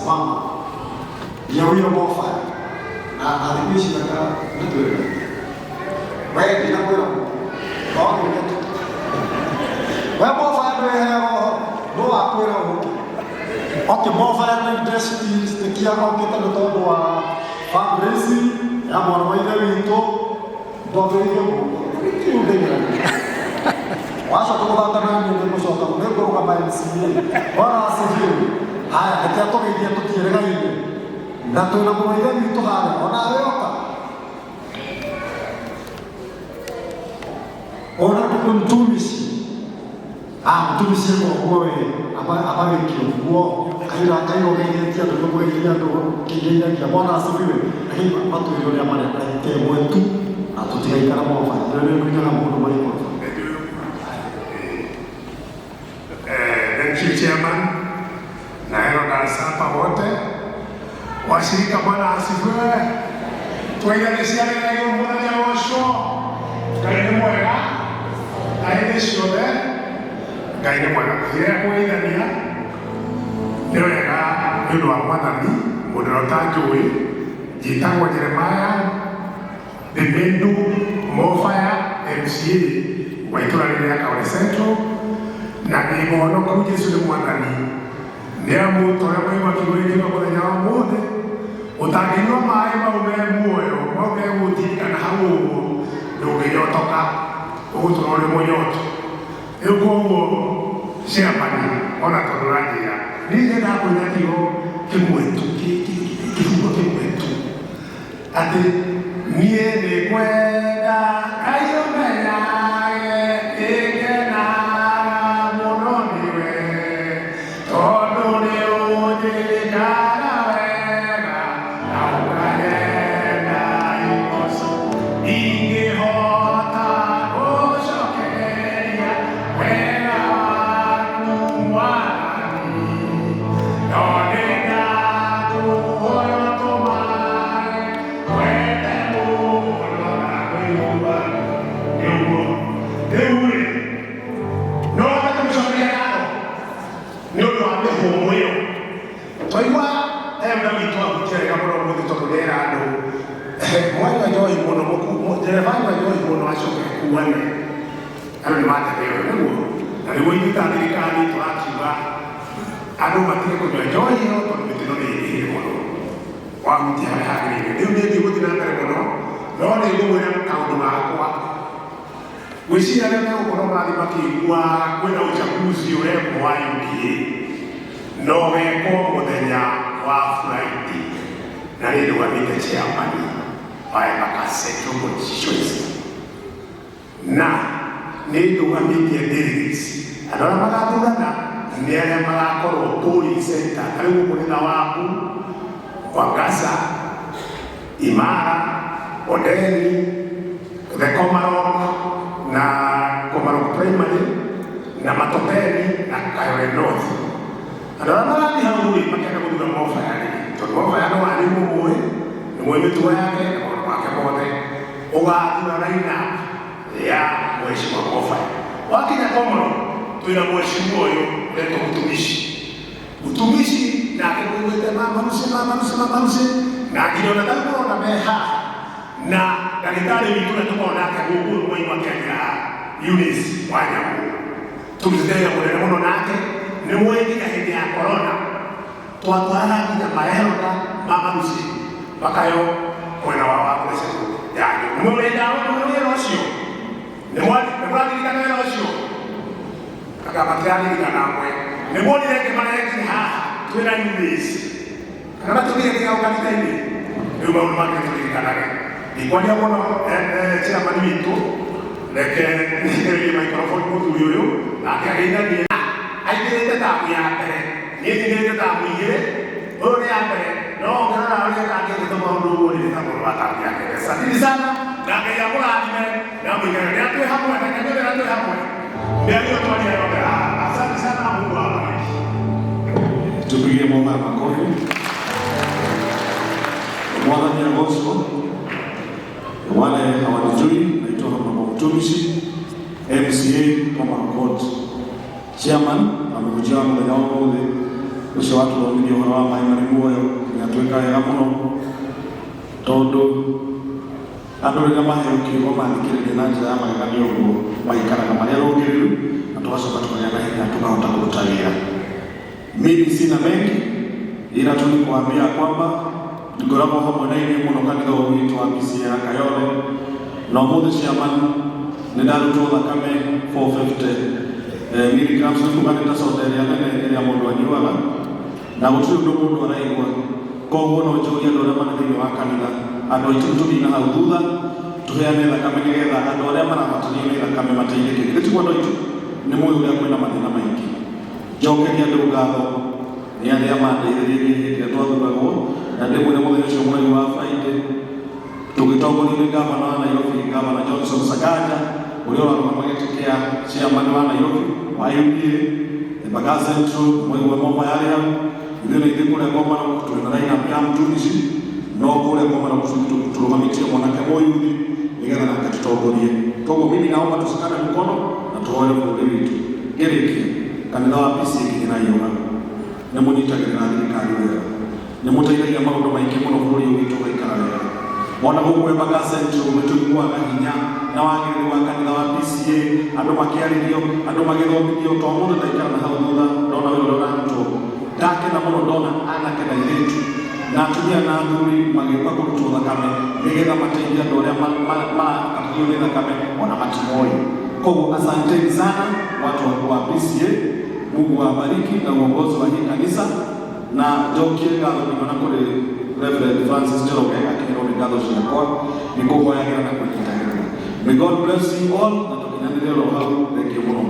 Simama ya huyo Mofaya na thikũ ici reka nĩtwĩre we ndinakwĩra no nĩũge tu we Mofaya ndwĩheaga ũhoro nũ wakwĩra ũke. Okay, Mofaya nĩ ndecitikia okĩte nĩ tondũ wa fundraising ya mwana wa ithe witũ ndwambĩrĩirie gũka kĩu ndĩgeragia wacoka gũthaka na niĩ nĩngũcoka nĩngũrũgama MCA. Bwana asifiwe. Haya, reke atũgeithie tũtiĩregaine na twĩna mũrũ wa ithe witũ harĩa onawe oka. Ona nĩ mtumishi. Ah, mtumishi eko we abagĩkio guo kaira kaira ũgeithĩtie andũ nĩũkũgeithia andũ kĩgeithagia. Bwana asifiwe. Lakini matwĩre ũrĩa mareka ndagĩka ĩmwe tu na tũtigaikara moba nĩ nunyaga mũndũ maikoro. Thank you Chairman na elders hapa wote washirika, Bwana asifiwe. Twaigane ciana na mwathani agocwo. Ngai nĩ mwega na hĩndĩ ciothe Ngai nĩ mwega. Rĩrĩa kũgeithania nĩ wega nĩ ũndũ wa mwathani. Mũndũ ũrĩa ũtanjũĩ, njĩtagwo Jeremiah Bibendu Mofaya, MCA wa itũra rĩrĩ rĩa Kaore Central, na ndĩ mũhonoku. Jesu nĩ mwathani, nĩ amu ta ũrĩa mwaigua kiugo gĩkĩ mũthenya wa ũmũthĩ, ũtangĩnyua maĩ mau me muoyo mau megũtirikana hau ũguo ndũngĩnyotoka, ũgũtũra ũrĩ mũnyotu. Rĩu koguo chairman, ona tondũ ũranjĩra niĩ nyendaga kũina kiugo kĩmwe tu, kĩbungo kĩmwe tu, atĩ niĩ nĩ kwenda Ngai ũmenyage nĩngenaga mũno nĩwe tondũ nĩ ũnjĩkaga wega na ũkanyenda igoco ingĩhota gũcokeria wega waku mwathani no nĩ ndakũhoya ũtũmage wende mũno na kũigua nĩguo. Rĩu rĩ no hote kũmũcokeria ngatho nĩ ũndũ wa mĩhũmũ ĩyo twaigua elda witũ ahutia wega mũno ũmũthĩ, tondũ nĩera andũ mwanyua njohi mũno, ndereba anyua njohi mũno acoke kuane andũ nĩ matebeo nĩguo. Na nĩguo ithuĩ ta thirikari tũrakiuga andũ matige kũnyua njohi ĩyo tondũ mĩtino nĩ ĩingĩhire mũno. Wahutia harĩa hagĩrĩire. Rĩu niĩ ndigũthiĩ na mbere mũno, no nĩ ngũmwĩra kaũndũ gakwa. Gwĩciria arĩa megũkorwo marathiĩ makĩigua kwĩna uchaguzi ũrekwo wa UDA no wekwo mũthenya wa Friday, na nĩ ndũgamĩte chairman wa Embakasi Central Constituency na nĩ ndũgamĩtie delegates. Andũ arĩa magathurana nĩ arĩa magakorwo polling center ta rĩu gũkũ nĩ Thawabu, Mwangaza, Imara, Odeni, the Komarok na Komarok Primary na Matopeni na Kayole North. Andũ arĩa marathiĩ hau rĩ makĩenda gũthura Mofaya rĩ, tondũ Mofaya nĩ wari mũmũĩ, nĩ mũĩ mĩtugo yake na maũndũ make mothe, ũgathura line-up ya mheshimiwa Mofaya. Wakinya Komarok twĩna mheshimiwa ũyũ ũretwo Mũtumishi. Mũtumishi nake mũiguĩte mama Lucy, mama Lucy, mama Lucy, na nginya ona tarĩu mũrona me haha na ndagĩtarĩ witũ ũrĩa tũkoragwo nake gũkũ nĩ akĩaria haha, Eunice Wanyamũ, tũrutĩte wĩra mũnene mũno nake. Nĩ mũĩ nginya hĩndĩ ya corona twatwaraga nginya maelda mama Lucy makayo mwena wa wa kũrecetwo njanjo. Nĩ mũĩ ndawa, nĩ mũĩ wĩra ũcio, nĩ mũraririkana wĩra ũcio? Anga matiraririkana amwe nĩ muonire ngĩmarehe haha twĩna Eunice kana matũmire nginya kanitha-inĩ. Rĩu maũndũ mangĩ tũririkanage. Ndikwaria mũno, chairman witũ, reke nĩrerie microphone mũthuri ũyũ nake ageithanie. Aingĩrĩte tamu ya mbere, niĩ nyingĩrĩte tamu igĩrĩ, ũyũ nĩ ya mbere, no ũngĩrora ũrĩa ekangĩte maũndũ ũguo nĩ ta mũndũ wa tamu ya kenda. Asanteni sana na Ngai amũrathime na mũigana nĩ atwĩ hamwe na kanyothe na twĩ hamwe mĩario twaria yothe haha. Asante sana, Mungu awabariki. Tupigie Mola makofi. Mwathani agocwo. Wale hawanijui, naitwa Mama Mtumishi, MCA Komarok Ward. Chairman amekujia mũthenya wa ũmũthĩ. Ũcio watũthomithia ũhoro wa maĩ marĩ muoyo nĩ atwĩka wega mũno tondũ andũ rĩrĩa maheo kiugo mathikĩrĩria na njĩra ya magegania ũguo maikaraga marĩ arũngĩrĩru na tũgacoka tũkagĩa na hinya tũkahota kũruta wĩra. Mimi sina mengi ila tu ni kuambia kwamba ngoragwo hamwe na inyuĩ mũno kanitha ũyũ witũ wa PCEA ya Kayole, na ũmũthĩ chairman nĩ ndarutwo thakame 450 milligrams, nĩ kuga nĩ ta soda ĩrĩa nene ĩrĩa mũndũ anyuaga, na gũtirĩ ũndũ mũndũ araigua. Koguo no njũrie andũ arĩa marĩ thĩinĩ wa kanitha, andũ aitũ, tũthiĩ na hau thutha tũheane thakame nĩgetha andũ arĩa marabatario nĩ thakame mateithĩke. Githĩ tiguo, andũ aitũ? Nĩ mũĩ ũrĩa kwĩna mathĩna maingĩ. Njokeria andũ ngatho nĩ arĩa mandeithĩrĩirie hĩndĩ ĩrĩa twathuragwo, na ndĩmwĩre mũthenya ũcio mũraihu wa Friday tũgĩtongorio nĩ gavana wa Nairobi, Gavana Johnson Sakaja, ũrĩa ũrarũgama gĩtĩ kĩa chairman wa Nairobi wa UDA Embakasi Central. Mwaigua moko yarĩ hau, ithuĩ na ithuĩ kũrĩa kwa Maroko tũrĩ na line-up ya mtumishi, no kũrĩa kwa Maroko tũrũgamĩtie mwanake mũyuthi nĩgetha nake tũtongorie. Koguo mimi naomba tushikane mkono na tuhoere bũrũri witũ. Ngĩrĩkia, kanitha wa PCEA kinya na nĩ mũnyitagĩrĩra thirikari wega, nĩ mũteithagia maũndũ maingĩ mũno bũrũri ũyũ witũ ũgaikara wega. Ona gũkũ Embakasi Central nĩ tũiguaga hinya na wagĩrĩru wa kanitha wa PCEA, andũ makĩarĩrio, andũ magĩthomithio. To mũndũ ndaikara na hau thutha ndona wĩra ũrĩa ũrarutwo, ndakena mũno ndona anake na airĩtu na atumia na athuri magĩũka kũrutwo thakame nĩgetha mateithie andũ arĩa marabatario nĩ thakame ona matimoĩ. Koguo asanteni sana watu wa PCEA, Mungu awabariki na uongozi wa hii kanisa, na njokie ngatho nginya na kũrĩ Reverend Francis Njoroge akĩherwo nĩ ngatho ciakwa nĩ kũhoyagĩra na kũnyitagĩrĩra. May God bless you all, na tũkinyanĩre oro hau. Thank you mũno.